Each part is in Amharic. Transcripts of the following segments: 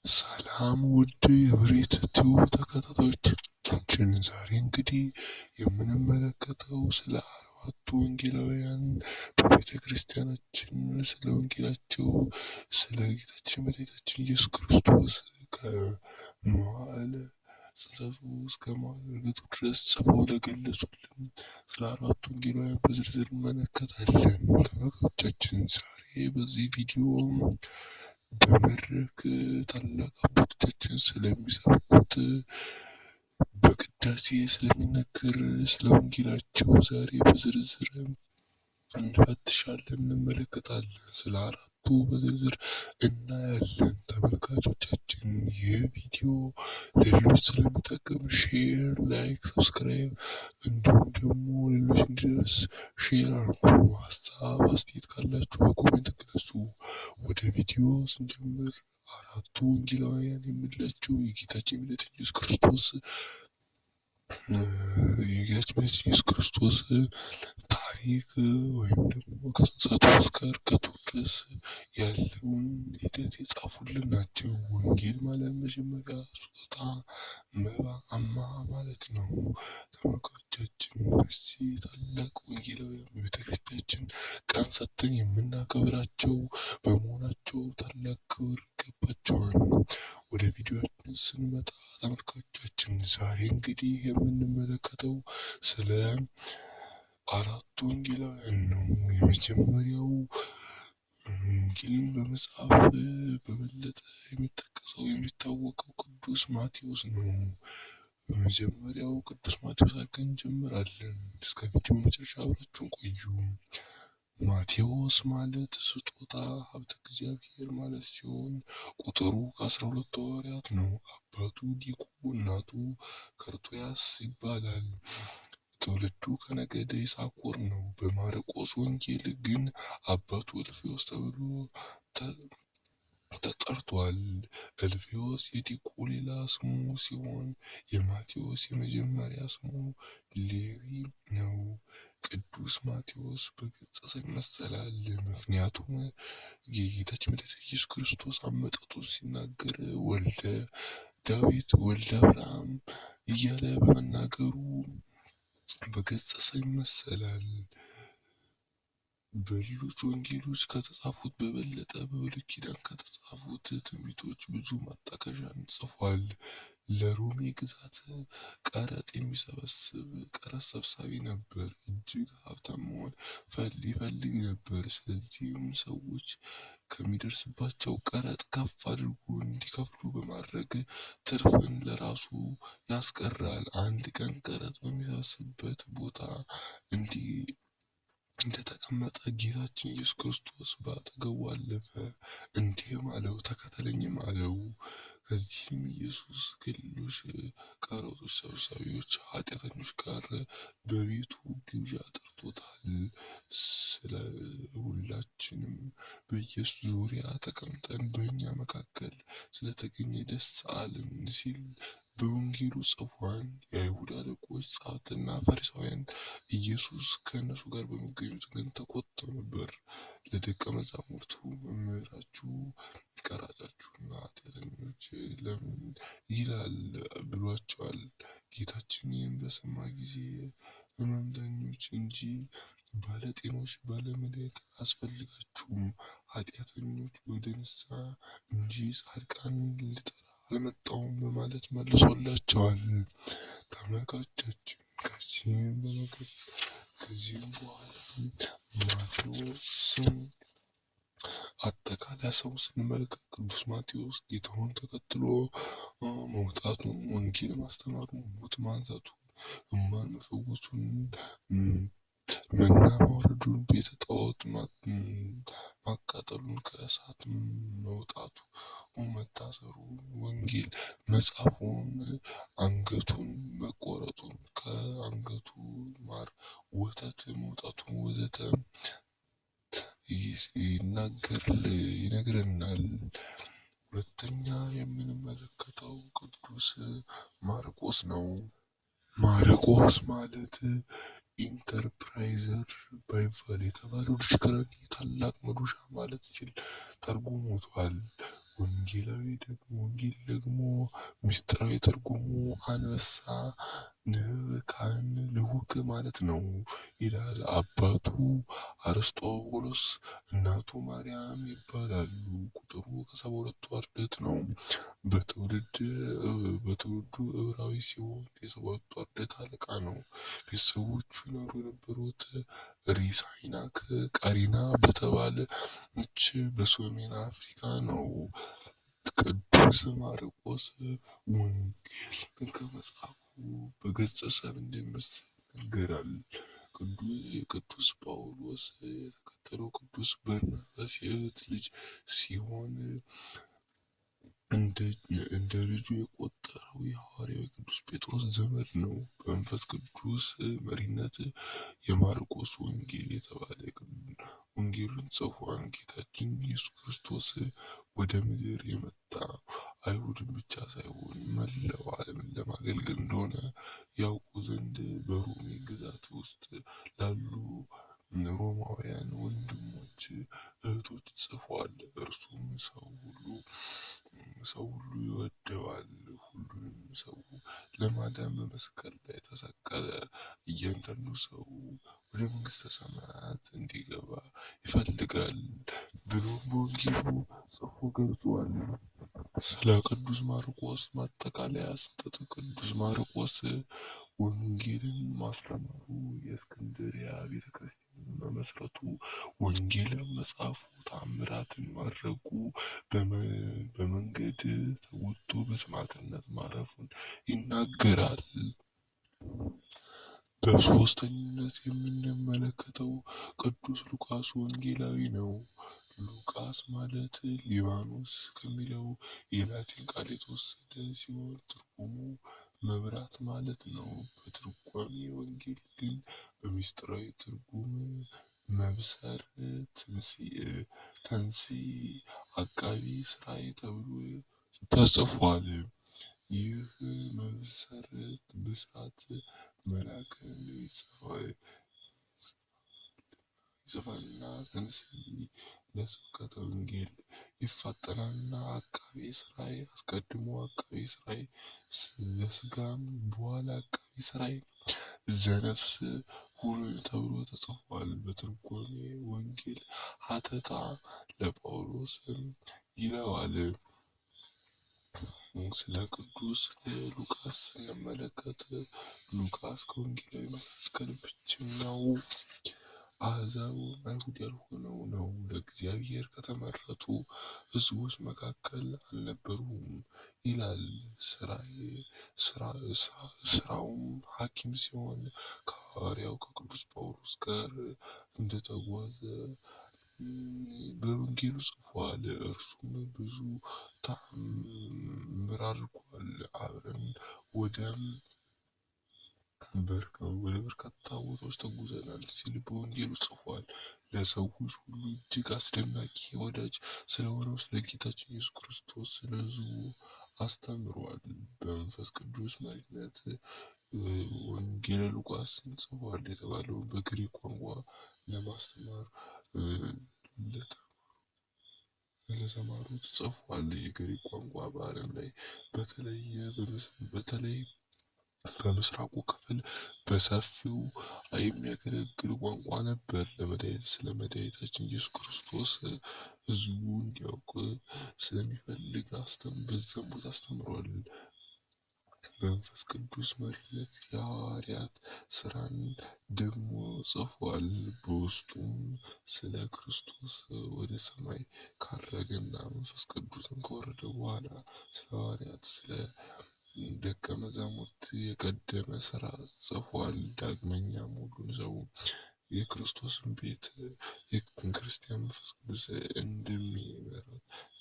ሰላም ውድ የብሬት ቲዩብ ተከታታዮቻችን፣ ዛሬ እንግዲህ የምንመለከተው ስለ አራቱ ወንጌላውያን በቤተ ክርስቲያናችን ስለ ወንጌላቸው ስለ ጌታችን መድኃኒታችን ኢየሱስ ክርስቶስ ከመዋዕለ ጽንሰቱ እስከ መዋዕለ ዕርገቱ ድረስ ጽፈው ለገለጹልን ስለ አራቱ ወንጌላውያን በዝርዝር እንመለከታለን። ተመልካቾቻችን ዛሬ በዚህ ቪዲዮ በመድረክ ታላቅ አባቶቻችን ስለሚሰብኩት በቅዳሴ ስለሚነገር ስለ ወንጌላቸው ዛሬ በዝርዝር እንፈትሻለን፣ እንመለከታለን። ስለ አራቱ በዝርዝር እናያለን። ተመልካቾቻችን ይህ ቪዲዮ ሌሎች ስለሚጠቅም share፣ like፣ subscribe እንዲሁም ደግሞ ሌሎች እንዲደርስ share አድርጉ። ሀሳብ አስተያየት ካላችሁ በ comment ግለጹ። ወደ ቪዲዮ ስንጀምር አራቱ ወንጌላውያን የምንላቸው የጌታችን መድኃኒታችን ኢየሱስ ክርስቶስ የጌታችን መድኃኒታችን ኢየሱስ ክርስቶስ ታሪክ ወይም ደግሞ ከጽንሰቱ እስከ ዕርገቱ ድረስ ያለውን ሂደት የጻፉልን ናቸው። ወንጌል ማለት መጀመሪያ ስጦታ፣ መባ፣ አማ ማለት ነው። ተመልካቾቻችን እነዚህ ታላቅ ወንጌላውያን በቤተክርስቲያናችን ቀን ሰጥተን የምናከብራቸው በመሆናቸው ታላቅ ክብር ይገባቸዋል። ወደ ቪዲዮችን ስንመጣ ተመልካቾቻችን ዛሬ እንግዲህ የምንመለከተው ስለ አራቱ ወንጌላውያን ነው። የመጀመሪያው ወንጌልን በመጻፍ በበለጠ የሚጠቀሰው የሚታወቀው ቅዱስ ማቴዎስ ነው። በመጀመሪያው ቅዱስ ማቴዎስ አድርገን እንጀምራለን። እስከ ቪዲዮ መጨረሻ አብራችሁን ቆዩ። ማቴዎስ ማለት ስጦታ ሀብተ እግዚአብሔር ማለት ሲሆን ቁጥሩ ከ12 ሐዋርያት ነው። አባቱ ዲቁ እናቱ ከርቶያስ ይባላል። ትውልዱ ከነገደ ይሳኮር ነው። በማርቆስ ወንጌል ግን አባቱ እልፍዮስ ተብሎ ተጠርቷል። እልፍዮስ የዲቁ ሌላ ስሙ ሲሆን የማቴዎስ የመጀመሪያ ስሙ ሌዊ ነው። ቅዱስ ማቴዎስ በገጸ ይመሰላል። ምክንያቱም የጌታችን መድኃኒታችን ኢየሱስ ክርስቶስ አመጣጡ ሲናገር ወልደ ዳዊት ወልደ አብርሃም እያለ በመናገሩ በገጸ ይመሰላል። በሌሎች ወንጌሎች ከተጻፉት በበለጠ በብሉይ ኪዳን ከተጻፉት ትንቢቶች ብዙ ማጣቀሻን ጽፏል። ለሮሜ ግዛት ቀረጥ የሚሰበስብ ቀረጥ ሰብሳቢ ነበር። እጅግ ሀብታም መሆን ይፈልግ ነበር። ስለዚህም ሰዎች ከሚደርስባቸው ቀረጥ ከፍ አድርጎ እንዲከፍሉ በማድረግ ትርፍን ለራሱ ያስቀራል። አንድ ቀን ቀረጥ በሚሰበስብበት ቦታ እንዲህ እንደተቀመጠ ጌታችን ኢየሱስ ክርስቶስ በአጠገቡ አለፈ። እንዲህም አለው፣ ተከተለኝም አለው። ከዚህም ኢየሱስ ከሌሎች ቀረጦች ሰብሳቢዎች፣ ኃጢአተኞች ጋር በቤቱ ግብዣ ጠርቶታል። ስለ ሁላችንም በኢየሱስ ዙሪያ ተቀምጠን በእኛ መካከል ስለተገኘ ደስ አለን ሲል በወንጌሉ ጽፏል። የአይሁድ አለቆች ጸሐፍትና ፈሪሳውያን ኢየሱስ ከእነሱ ጋር በመገኘቱ ግን ተቆጥተው ነበር። ለደቀ መዛሙርቱ መምህራችሁ ቀራጮችና ኃጢአተኞች ለምን ይላል ብሏቸዋል። ጌታችን ይህን በሰማ ጊዜ ሕመምተኞች እንጂ ባለጤኖች ባለመድኃኒት አያስፈልጋችሁም፣ ኃጢአተኞች ወደ ንስሐ እንጂ ጻድቃንን ልጠራ አልመጣሁም በማለት መልሶላቸዋል። ተመልካቾቻችን ከዚህም በኋላ ማቴዎስን አጠቃላይ ሰው ስንመለከት ቅዱስ ማቴዎስ ጌታውን ተከትሎ መውጣቱን፣ ወንጌል ማስተማሩን፣ ሙት ማንሳቱን፣ ሕሙማን መፈወሱን፣ መና ማውረዱን፣ ቤተ ጣዖት ማቃጠሉን፣ ከእሳት መውጣቱ፣ መታሰሩን፣ ወንጌል መጻፉን፣ አንገቱን መቆረጡን፣ ከአንገቱ ማር ወተት መውጣቱን ወዘተ ይናገራል ይነግረናል። ሁለተኛ የምንመለከተው ቅዱስ ማርቆስ ነው። ማርቆስ ማለት enterpriser Bible የተባለው dictionary ታላቅ መዶሻ ማለት ሲል ተርጉሞታል። ወንጌላዊ ደግሞ ወንጌል ደግሞ ምስጢራዊ ትርጉሙ አንበሳ፣ ንብ፣ ካህን፣ ልዑክ ማለት ነው ይላል። አባቱ አርስጦቡሎስ እናቱ ማርያም ይባላሉ። ቁጥሩ ከ72ቱ አርድእት ነው። በትውልዱ ዕብራዊ ሲሆን የ72ቱ አርድእት አለቃ ነው። ቤተሰቦቹ ይኖሩ የነበሩት ሪሳይናክ ቀሪና በተባለች በሰሜን አፍሪካ ነው። ቅዱስ ማርቆስ ወንጌልን ከመጻፉ በገጸ ሰብ እንደሚመስል ይነገራል። ቅዱስ ጳውሎስ የተከተለው ቅዱስ በርናባስ የእህት ልጅ ሲሆን እንደ ልጁ የቆጠረው የሐዋርያው ቅዱስ ጴጥሮስ ዘመድ ነው። በመንፈስ ቅዱስ መሪነት የማርቆስ ወንጌል የተባለ ወንጌሉን ጽፏል። ጌታችን ኢየሱስ ክርስቶስ ወደ ምድር የመጣ አይሁድን ብቻ ሳይሆን መላው ዓለምን ለማገልገል እንደሆነ ያውቁ ዘንድ በሮሜ ግዛት ውስጥ ላሉ ሮማውያን ወንድሞች እህቶች ጽፏል። እርሱም ሰው ሁሉ ይወደዋል። ሁሉንም ሰው ለማዳን በመስቀል ላይ ተሰቀለ። እያንዳንዱ ሰው ወደ መንግሥተ ሰማያት እንዲገባ ይፈልጋል ብሎ በወንጌሉ ጽፎ ገልጿል። ስለ ቅዱስ ማርቆስ ማጠቃለያ ስጠት ቅዱስ ማርቆስ ወንጌልን ማስተማሩ፣ የእስክንድርያ ቤተክርስቲያን መመስረቱ፣ ወንጌልን መጻፉ፣ ተአምራትን ማድረጉ፣ በመንገድ ተጎድቶ በሰማዕትነት ማረፉን ይናገራል። በሶስተኝነት የምንመለከተው ቅዱስ ሉቃስ ወንጌላዊ ነው። ሉቃስ ማለት ሊባኖስ ከሚለው የላቲን ቃል የተወሰደ ሲሆን ትርጉሙ መብራት ማለት ነው። በትርጓሜ ወንጌል ግን በምስጢራዊ ትርጉም መብሰር፣ ተንሲ፣ አቃቢ ስራይ ተብሎ ተጽፏል። ይህ መብሰር ብስራት መላክን ይጽፋልና ተንሲ ለስብከተ ወንጌል ይፋጠናልና አቃቤ ስራይ አስቀድሞ አቃቤ ስራይ ዘስጋም በኋላ አቃቤ ስራይ ዘነፍስ ሁሉ ተብሎ ተጽፏል። በትርጓሜ ወንጌል ሀተታ ለጳውሎስ ይለዋል። ስለ ቅዱስ ሉቃስ ስንመለከት ሉቃስ ከወንጌላዊ መካከል ብቸኛው አሕዛብ አይሁድ ያልሆነው ነው። ለእግዚአብሔር ከተመረጡ ሕዝቦች መካከል አልነበሩም ይላል። ስራውም ሐኪም ሲሆን ከሐዋርያው ከቅዱስ ጳውሎስ ጋር እንደተጓዘ በወንጌሉ ጽፏል። እርሱም ብዙ ተአምር አድርጓል። አብረን ወደ በርካታ ቦታዎች ተጉዘናል ሲል በወንጌሉ ጽፏል። ለሰዎች ሁሉ እጅግ አስደናቂ ወዳጅ ስለሆነው ስለ ጌታችን ኢየሱስ ክርስቶስ ስለ ሕዝቡ አስተምሯል። በመንፈስ ቅዱስ መሪነት ወንጌለ ሉቃስን ጽፏል የተባለውን በግሪክ ቋንቋ ለማስተማር ለተማሩት ጽፏል። የግሪክ ቋንቋ በዓለም ላይ በተለይ በምስራቁ ክፍል በሰፊው የሚያገለግል ቋንቋ ነበር። ስለ መድኃኒታችን ኢየሱስ ክርስቶስ ሕዝቡ እንዲያውቅ ስለሚፈልግ በዛም ቦታ አስተምሯል። በመንፈስ ቅዱስ መሪነት የሐዋርያት ስራን ደግሞ ጽፏል። በውስጡም ስለ ክርስቶስ ወደ ሰማይ ካረገና መንፈስ ቅዱስን ከወረደ በኋላ ስለ ሐዋርያት ስለ ደቀ መዛሙርት የቀደመ ስራ ጽፏል። ዳግመኛም ሁሉን ሰው የክርስቶስን ቤት የክርስቲያን መንፈስ ቅዱስ እንደሚመራ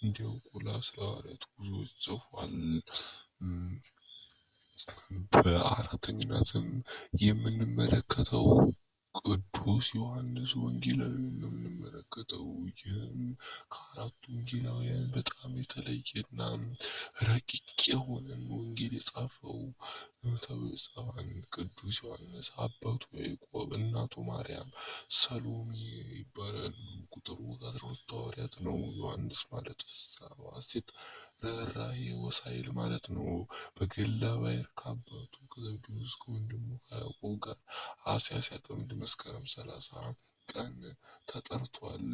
እንዲያውቁ ስለ ሐዋርያት ጉዞዎች ጽፏል። በአራተኝነትም የምንመለከተው ቅዱስ ዮሐንስ ወንጌላዊ ነው የምንመለከተው። ይህም ከአራቱ ወንጌላውያን በጣም የተለየና ረቂቅ የሆነን ወንጌል የጻፈው ተብሎ ይጻፋል። ቅዱስ ዮሐንስ አባቱ ያዕቆብ እናቱ ማርያም ሰሎሜ ይባላሉ። ቁጥሩ 12 ሐዋርያት ነው። ዮሐንስ ማለት ፍስሐ ወሐሴት ርኅራኄ ወሳይል ማለት ነው። በገሊላ ባሕር ከአባቱ ከዘብዴዎስ ከወንድሙ ከያዕቆብ ጋር ዓሣ ሲያጠምድ መስከረም 30 ቀን ተጠርቷል።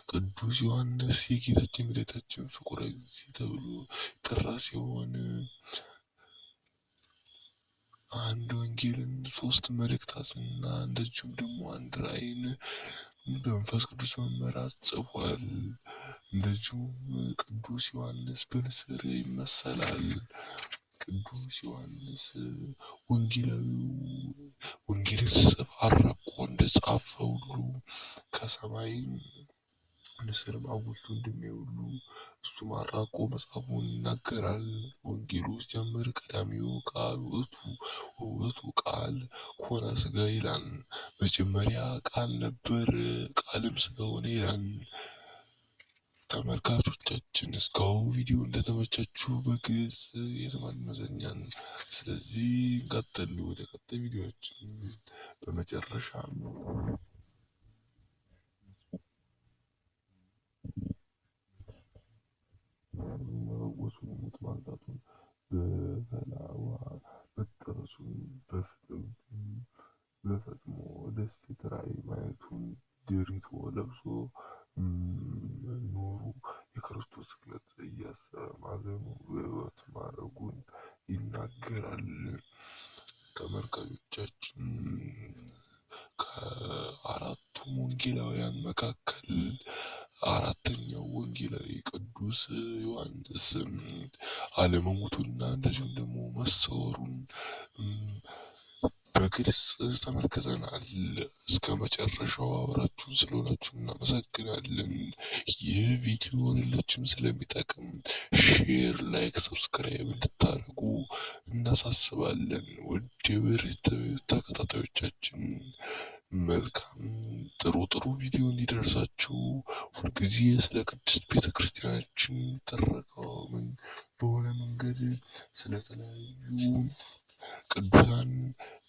ቅዱስ ዮሐንስ የጌታችን የመድኃኒታችን ፍቁረ እግዚእ ተብሎ የጠራ ሲሆን አንድ ወንጌልን፣ 3 መልእክታትና እንደዚሁም ደግሞ አንድ ራእይን በመንፈስ ቅዱስ መመራት ጽፏል። እንደዚሁም ቅዱስ ዮሐንስ በንስር ይመሰላል። ቅዱስ ዮሐንስ ወንጌላዊው ወንጌልን ሲጽፍ አራቆ እንደጻፈ ሁሉ ከሰማይ ንስር አጉልቶ እንደሚያይ ሁሉ እሱም አራቆ መጽሐፉን ይናገራል። ወንጌሉ ሲጀምር ቀዳሚው ቃል ውእቱ ወውእቱ ቃል ኮነ ሥጋ ይላል። መጀመሪያ ቃል ነበር፣ ቃልም ሥጋ ሆነ ይላል። ተመልካቾቻችን እስካሁን ቪዲዮ እንደተመቻችሁ በግልጽ የተማርን ይመስለኛል። ስለዚህ እንቀጥል ወደ ቀጣይ ቪዲዮአችን። በመጨረሻም መፈወሱን፣ ሙት ማንሳቱን፣ በፈላ ውሃ መጠበሱን፣ በፍጥሞ ደሴት ራእይ ማየቱን፣ ድሪቶ ለብሶ መኖሩ፣ የክርስቶስ ስቅለት እያሰበ ማዘኑ፣ በሕይወት ማድረጉን ይናገራል። ተመልካቾቻችን ከአራቱም ወንጌላውያን መካከል አራተኛው ወንጌላዊ ቅዱስ ዮሐንስ አለመሞቱንና እንደዚሁም ደግሞ መሰወሩን በግልጽ ተመልክተናል። እስከ መጨረሻው አብራችሁን ስለሆናችሁ እናመሰግናለን። ይህ ቪዲዮ ሌሎችም ስለሚጠቅም share፣ like፣ subscribe እንድታደርጉ እናሳስባለን። ውድ የብር ተከታታዮቻችን መልካም ጥሩ ጥሩ ቪዲዮ እንዲደርሳችሁ ሁልጊዜ ስለ ቅድስት ቤተክርስቲያናችን ተረካው በሆነ መንገድ ስለተለያዩ ቅዱሳን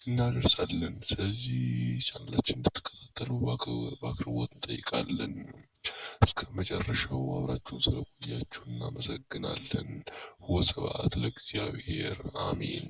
እናደርሳለን። ስለዚህ ቻናላችን እንድትከታተሉ በአክብሮት እንጠይቃለን። እስከ መጨረሻው አብራችሁን ስለቆያችሁ እናመሰግናለን። ወስብሐት ለእግዚአብሔር አሜን።